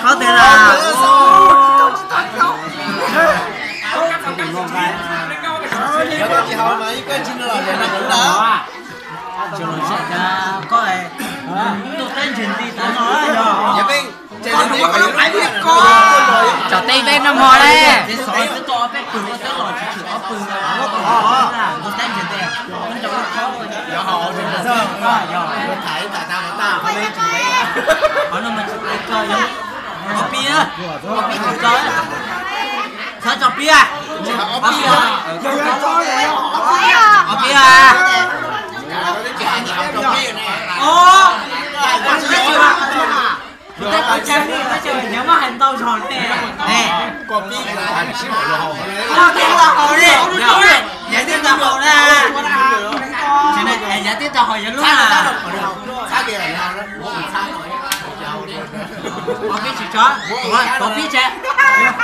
Khov tias las. Koj tuaj teb ntseg nti tas no yog. Tsom teb peb noj mov le. Teb xov twb tuaj ob peb pwg, tuaj teb los tsis tshwm ob pwg. Tuaj teb ntseg tes. Qhov no mas tsis tau koj yog ob pib, ob pib tsis tso, txhob tso pib. Ob pib, ob pib. Tus teb kuv tsa li, tab sis yog muab hais ntau zog ne. Yog tib tau haus na. Yog tib tau haus yog lub na. Tus pib tsis tso, tus pib tse,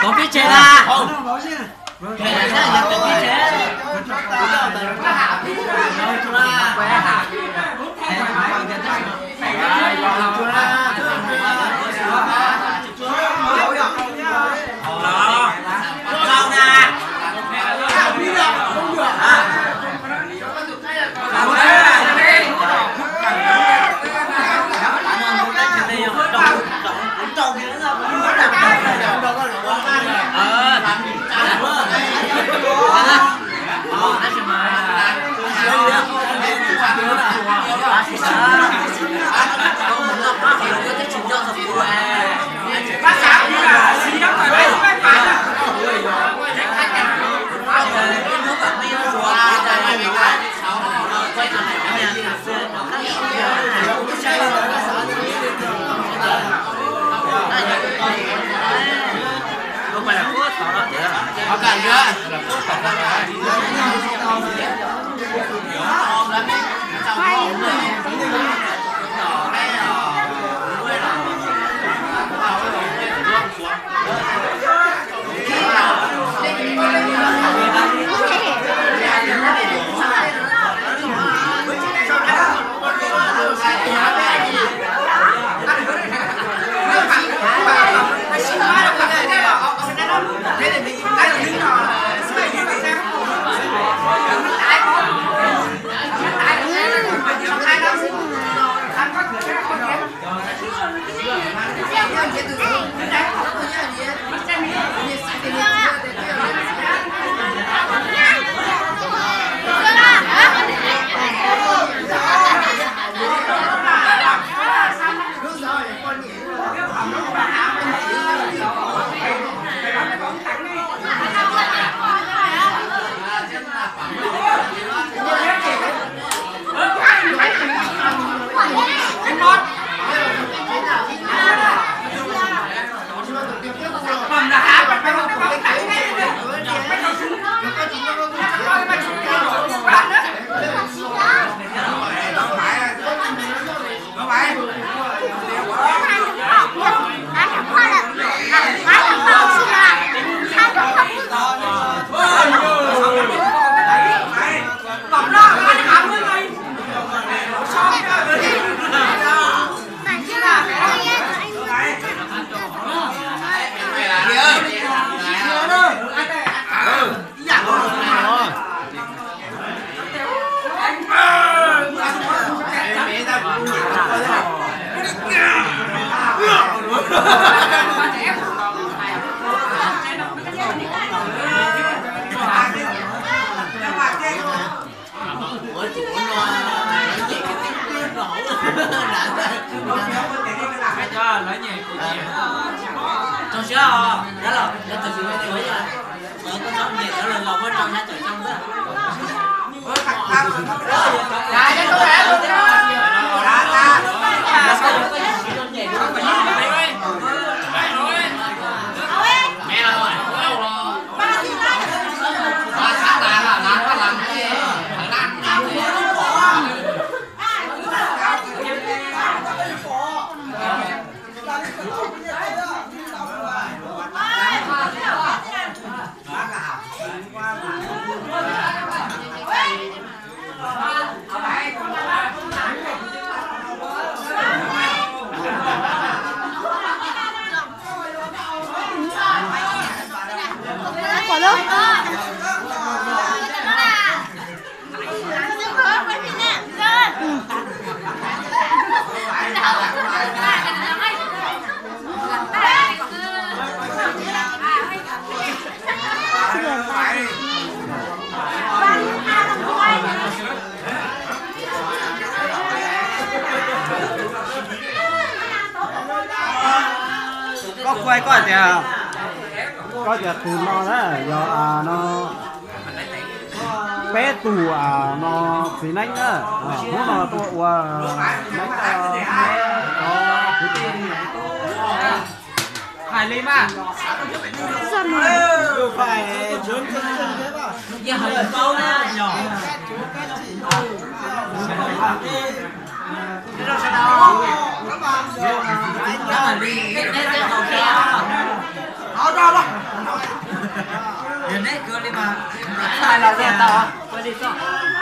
tus pib tse na. Kuv hais koj tias, koj tias tus no na yog no peb tug no txiv neeb na, hnub no tuaj ua neeb rau cov kwv tij. Hais li mas. Yeej hais paub na yog. Yog neb kawg li mas, hais los tau, ua li txoj.